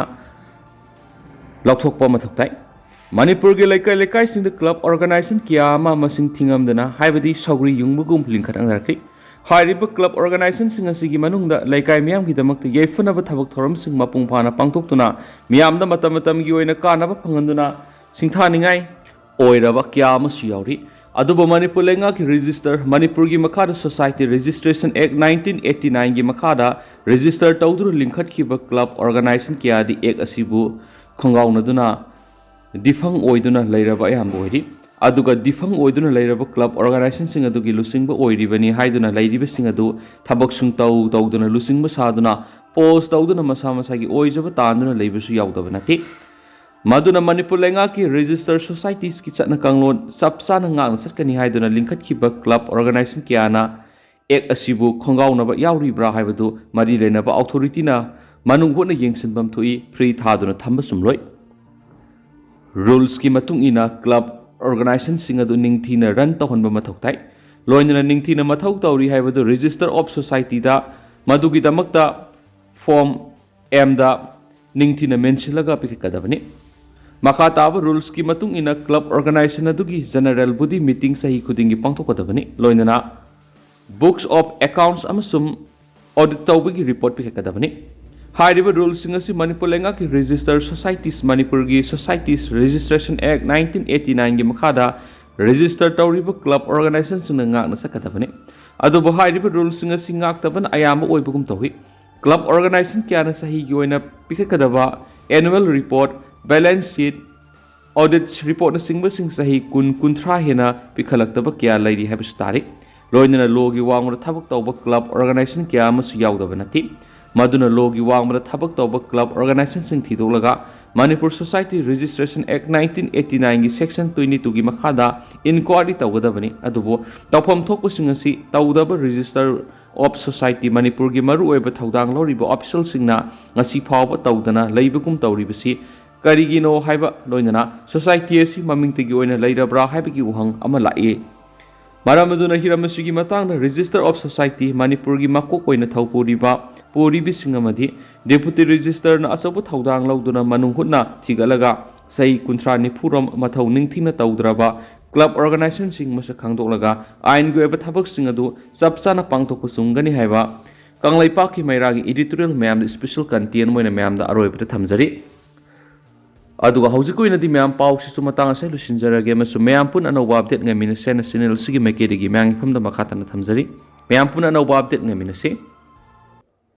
ꯂꯧꯊꯣꯛꯄ ꯃꯊꯧ ꯇꯥꯏ꯫ ꯃꯅꯤꯄꯨꯔꯒꯤ ꯂꯩꯀꯥꯏ ꯂꯩꯀꯥꯏꯁꯤꯡꯗ club organization ꯀꯌꯥ ꯑꯃ ꯃꯁꯤꯡ ꯊꯤꯉꯝꯗꯅ, ꯍꯥꯏꯕꯗꯤ ꯁꯧꯒ꯭ꯔꯤ ꯌꯨꯡꯕꯒꯨꯝ ꯂꯤꯡꯈꯠꯅꯔꯛꯂꯤ꯫ ꯍꯥꯏꯔꯤꯕ club organizationꯁꯤꯡ ꯑꯁꯤꯒꯤ ꯃꯅꯨꯡꯗ ꯂꯩꯀꯥꯏ ꯃꯤꯌꯥꯝꯒꯤꯗꯃꯛꯇ ꯌꯥꯏꯐꯅꯕ ꯊꯕꯛ ꯊꯧꯔꯝꯁꯤꯡ ꯃꯄꯨꯡ ꯐꯥꯅ ꯄꯥꯡꯊꯣꯛꯇꯨꯅ ꯃꯤꯌꯥꯝꯗ ꯃꯇꯝ ꯃꯇꯝꯒꯤ ꯑꯣꯏꯅ ꯀꯥꯟꯅꯕ ꯐꯪꯍꯟꯗꯨꯅ ꯁꯤꯡꯊꯥꯅꯤꯡꯉꯥꯏ ꯑꯣꯏꯔꯕ ꯀꯌꯥ ꯑꯃꯁꯨ ꯌꯥꯎꯔꯤ꯫ ꯑꯗꯨꯕꯨ ꯃꯅꯤꯄꯨꯔ ꯂꯩꯉꯥꯛꯀꯤ ꯔꯦꯖꯤꯁꯇꯔ, ꯃꯅꯤꯄꯨꯔꯒꯤ ꯃꯈꯥꯗ Society Registration Act nineteen eighty nineꯒꯤ ꯃꯈꯥꯗ ꯔꯦꯖꯤꯁꯇꯔ ꯇꯧꯗꯨꯅ ꯂꯤꯡꯈꯠꯈꯤꯕ ꯀ꯭ꯂꯕ ꯑꯣꯔꯒꯅꯥꯏꯖꯦꯁꯟ ꯀꯌꯥꯗꯤ ꯑꯦꯛ ꯑꯁꯤꯕꯨ ꯈꯣꯡꯒꯥꯎꯅꯗꯨꯅ ꯗꯤꯐꯪ ꯑꯣꯏꯗꯨꯅ ꯂꯩꯔꯕ ꯑꯌꯥꯝꯕ ꯑꯣꯏꯔꯤ꯫ ꯑꯗꯨꯒ ꯗꯤꯐꯪ ꯑꯣꯏꯗꯨꯅ ꯂꯩꯔꯕ ꯀ꯭ꯂꯕ ꯑꯣꯔꯒꯅꯥꯏꯖꯦꯁꯟꯁꯤꯡ ꯑꯗꯨꯒꯤ ꯂꯨꯆꯤꯡꯕ ꯑꯣꯏꯔꯤꯕꯅꯤ ꯍꯥꯏꯗꯨꯅ ꯂꯩꯔꯤꯕꯁꯤꯡ ꯑꯗꯨ ꯊꯕꯛ ꯁꯨꯡꯇꯧ ꯇꯧꯗꯅ ꯂꯨꯆꯤꯡꯕ ꯁꯥꯗꯨꯅ ꯄꯣꯁ ꯇꯧꯗꯨꯅ ꯃꯁꯥ ꯃꯁꯥꯒꯤ ꯑꯣꯏꯖꯕ ꯇꯥꯟꯗꯨꯅ ꯂꯩꯕꯁꯨ ꯌꯥꯎꯗꯕ ꯅꯠꯇꯦ꯫ ꯃꯗꯨꯅ ꯃꯅꯤꯄꯨꯔ ꯂꯩꯉꯥꯛꯀꯤ ꯔꯦꯖꯤꯁꯇꯔ ꯁꯣꯁꯥꯏꯇꯤꯁꯀꯤ ꯆꯠꯅ ꯀꯥꯡꯂꯣꯟ ꯆꯞ ꯆꯥꯅ ꯉꯥꯛꯅ ꯆꯠꯀꯅꯤ ꯍꯥꯏꯗꯨꯅ ꯂꯤꯡꯈꯠꯈꯤꯕ ꯀ꯭ꯂꯕ ꯑꯣꯔꯒꯅꯥꯏꯖꯦꯁꯟ ꯀꯌꯥꯅ ꯑꯦꯛ ꯑꯁꯤꯕꯨ ꯈꯣꯡꯒꯥꯎꯅꯕ ꯌꯥꯎꯔꯤꯕ꯭ꯔꯥ ꯍꯥꯏꯕꯗꯨ ꯃꯔꯤ ꯂꯩꯅꯕ ꯑꯣꯊꯣꯔꯤꯇꯤꯅ ꯃꯅꯨꯡ ꯍꯨꯠꯅ ꯌꯦꯡꯁꯤꯟꯐꯝ ꯊꯣꯛꯏ, ꯐ꯭ꯔꯤ ꯊꯥꯗꯨꯅ ꯊꯝꯕ ꯆꯨꯝꯂꯣꯏ꯫ ꯔꯨꯜꯁꯀꯤ ꯃꯇꯨꯡ ꯏꯟꯅ ꯀ꯭ꯂꯕ ꯑꯣꯔꯒꯅꯥꯏꯖꯦꯁꯟꯁꯤꯡ ꯑꯗꯨ ꯅꯤꯡꯊꯤꯅ ꯔꯟ ꯇꯧꯍꯟꯕ ꯃꯊꯧ ꯇꯥꯏ꯫ ꯂꯣꯏꯅꯅ ꯅꯤꯡꯊꯤꯅ ꯃꯊꯧ ꯇꯧꯔꯤ ꯍꯥꯏꯕꯗꯨ ꯔꯦꯖꯤꯁꯇꯔ ꯑꯣꯐ ꯁꯣꯁꯥꯏꯇꯤꯗ ꯃꯗꯨꯒꯤꯗꯃꯛꯇ ꯐꯣꯔꯝ ꯑꯦꯝꯗ ꯅꯤꯡꯊꯤꯅ ꯃꯦꯟꯁꯤꯜꯂꯒ ꯄꯤꯈꯠꯀꯗꯕꯅꯤ꯫ ꯃꯈꯥ ꯇꯥꯕ ꯔꯨꯜꯁꯀꯤ ꯃꯇꯨꯡ ꯏꯟꯅ ꯀ꯭ꯂꯕ ꯑꯣꯔꯒꯅꯥꯏꯖꯦꯁꯟ ꯑꯗꯨꯒꯤ ꯖꯦꯅꯔꯦꯜ ꯕꯣꯗꯤ ꯃꯤꯇꯤꯡ ꯆꯍꯤ ꯈꯨꯗꯤꯡꯒꯤ ꯄꯥꯡꯊꯣꯛꯀꯗꯕꯅꯤ꯫ ꯂꯣꯏꯅꯅ ꯕꯨꯛꯁ ꯑꯣꯐ ꯑꯦꯀꯥꯎꯟꯠꯁ ꯑꯃꯁꯨꯡ ꯑꯣꯗꯤꯠ ꯇꯧꯕꯒꯤ ꯔꯤꯄꯣꯔꯠ ꯄꯤꯈꯠꯀꯗꯕꯅꯤ꯫ ꯍꯥꯏꯔꯤꯕ ꯔꯨꯜꯁꯤꯡ ꯑꯁꯤ ꯃꯅꯤꯄꯨꯔ ꯂꯩꯉꯥꯛꯀꯤ ꯔꯦꯖꯤꯁꯇꯔ ꯁꯣꯁꯥꯏꯇꯤꯁ, ꯃꯅꯤꯄꯨꯔꯒꯤ Societies Registration Act nineteen eighty nineꯒꯤ ꯃꯈꯥꯗ ꯔꯦꯖꯤꯁꯇꯔ ꯇꯧꯔꯤꯕ ꯀ꯭ꯂꯕ ꯑꯣꯔꯒꯅꯥꯏꯖꯦꯁꯟꯁꯤꯡꯅ ꯉꯥꯛꯅ ꯆꯠꯀꯗꯕꯅꯤ꯫ ꯑꯗꯨꯕꯨ ꯍꯥꯏꯔꯤꯕ ꯔꯨꯜꯁꯤꯡ ꯑꯁꯤ ꯉꯥꯛꯇꯕꯅ ꯑꯌꯥꯝꯕ ꯑꯣꯏꯕꯒꯨꯝ ꯇꯧꯏ꯫ ꯀ꯭ꯂꯕ ꯑꯣꯔꯒꯅꯥꯏꯖꯦꯁꯟ ꯀꯌꯥꯅ ꯆꯍꯤꯒꯤ ꯑꯣꯏꯅ ꯄꯤꯈꯠꯀꯗꯕ ꯑꯦꯅꯨꯋꯦꯜ ꯔꯤꯄꯣꯔꯠ, ꯕꯦꯂꯦꯟꯁ ꯁꯤꯠ, ꯑꯣꯗꯤꯠ ꯔꯤꯄꯣꯔꯠꯅꯆꯤꯡꯕꯁꯤꯡ ꯆꯍꯤ ꯀꯨꯟ, ꯀꯨꯟꯊ꯭ꯔꯥ ꯍꯦꯟꯅ ꯄꯤꯈꯠꯂꯛꯇꯕ ꯀꯌꯥ ꯂꯩꯔꯤ ꯍꯥꯏꯕꯁꯨ ꯇꯥꯔꯤ꯫ ꯂꯣꯏꯅꯅ ꯂꯣꯒꯤ ꯋꯥꯡꯃꯗ ꯊꯕꯛ ꯇꯧꯕ ꯀ꯭ꯂꯕ ꯑꯣꯔꯒꯅꯥꯏꯖꯦꯁꯟ ꯀꯌꯥ ꯑꯃꯁꯨ ꯌꯥꯎꯗꯕ ꯅꯠꯇꯦ꯫ ꯃꯗꯨꯅ ꯂꯣꯒꯤ ꯋꯥꯡꯃꯗ ꯊꯕꯛ ꯇꯧꯕ ꯀ꯭ꯂꯕ ꯑꯣꯔꯒꯅꯥꯏꯖꯦꯁꯟꯁꯤꯡ ꯊꯤꯗꯣꯛꯂꯒ Manipur Society Registration Act nineteen eighty nineꯒꯤ section twenty twoꯒꯤ ꯃꯈꯥꯗ ꯏꯟꯀ꯭ꯋꯥꯏꯔꯤ ꯇꯧꯒꯗꯕꯅꯤ꯫ ꯑꯗꯨꯕꯨ ꯇꯧꯐꯝ ꯊꯣꯛꯄꯁꯤꯡ ꯑꯁꯤ ꯇꯧꯗꯕ ꯔꯦꯖꯤꯁꯇꯔ ꯑꯣꯐ ꯁꯣꯁꯥꯏꯇꯤ ꯃꯅꯤꯄꯨꯔꯒꯤ ꯃꯔꯨꯑꯣꯏꯕ ꯊꯧꯗꯥꯡ ꯂꯧꯔꯤꯕ ꯑꯣꯐꯤꯁꯦꯜꯁꯤꯡꯅ ꯉꯁꯤ ꯐꯥꯎꯕ ꯇꯧꯗꯅ ꯂꯩꯕꯒꯨꯝ ꯇꯧꯔꯤꯕꯁꯤ ꯀꯔꯤꯒꯤꯅꯣ ꯍꯥꯏꯕ, ꯂꯣꯏꯅꯅ ꯁꯣꯁꯥꯏꯇꯤ ꯑꯁꯤ ꯃꯃꯤꯡꯇꯒꯤ ꯑꯣꯏꯅ ꯂꯩꯔꯕ꯭ꯔꯥ ꯍꯥꯏꯕꯒꯤ ꯋꯥꯍꯪ ꯑꯃ ꯂꯥꯛꯏ꯫ ꯃꯔꯝ ꯑꯗꯨꯅ ꯍꯤꯔꯝ ꯑꯁꯤꯒꯤ ꯃꯇꯥꯡꯗ ꯔꯦꯖꯤꯁꯇꯔ ꯑꯣꯐ ꯁꯣꯁꯥꯏꯇꯤ ꯃꯅꯤꯄꯨꯔꯒꯤ ꯃꯀꯣꯛ ꯑꯣꯏꯅ ꯊꯧ ꯄꯨꯔꯤꯕ, ꯄꯨꯔꯤꯕꯁꯤꯡ ꯑꯃꯗꯤ ꯗꯦꯄꯨꯇꯤ ꯔꯦꯖꯤꯁꯇꯔꯅ ꯑꯆꯧꯕ ꯊꯧꯗꯥꯡ ꯂꯧꯗꯨꯅ ꯃꯅꯨꯡ ꯍꯨꯠꯅ ꯊꯤꯒꯠꯂꯒ ꯆꯍꯤ ꯀꯨꯟꯊ꯭ꯔꯥ ꯅꯤꯐꯨꯔꯣꯝ ꯃꯊꯧ ꯅꯤꯡꯊꯤꯅ ꯇꯧꯗ꯭ꯔꯕ ꯀ꯭ꯂꯕ ꯑꯣꯔꯒꯅꯥꯏꯖꯦꯁꯟꯁꯤꯡ ꯃꯁꯛ ꯈꯪꯗꯣꯛꯂꯒ ꯑꯥꯏꯟꯒꯤ ꯑꯣꯏꯕ ꯊꯕꯛꯁꯤꯡ ꯑꯗꯨ ꯆꯞ ꯆꯥꯅ ꯄꯥꯡꯊꯣꯛꯄ ꯆꯨꯝꯒꯅꯤ ꯍꯥꯏꯕ ꯀꯪꯂꯩꯄꯥꯛꯀꯤ ꯃꯩꯔꯥꯒꯤ editorial ꯃꯌꯥꯝꯗ special content ꯑꯣꯏꯅ ꯃꯌꯥꯝꯗ ꯑꯔꯣꯏꯕꯗ ꯊꯝꯖꯔꯤ꯫ ꯑꯗꯨꯒ ꯍꯧꯖꯤꯛꯀꯤ ꯑꯣꯏꯅꯗꯤ ꯃꯌꯥꯝ ꯄꯥꯎꯁꯤꯁꯨ ꯃꯇꯥꯡ ꯑꯁꯤꯗ ꯂꯣꯏꯁꯤꯟꯖꯔꯒꯦ ꯑꯃꯁꯨꯡ ꯃꯌꯥꯝ ꯄꯨꯟꯅ ꯑꯅꯧꯕ update ꯉꯥꯏꯃꯤꯟꯅꯁꯦ ꯍꯥꯏꯅ channel ꯑꯁꯤꯒꯤ ꯃꯥꯏꯀꯩꯗꯒꯤ ꯃꯌꯥꯝꯒꯤ ꯃꯐꯝꯗ ꯃꯈꯥ ꯇꯥꯅ ꯊꯝꯖꯔꯤ꯫ ꯃꯌꯥꯝ ꯄꯨꯟꯅ ꯑꯅꯧꯕ update ꯉꯥꯏꯃꯤꯟꯅꯁꯤ꯫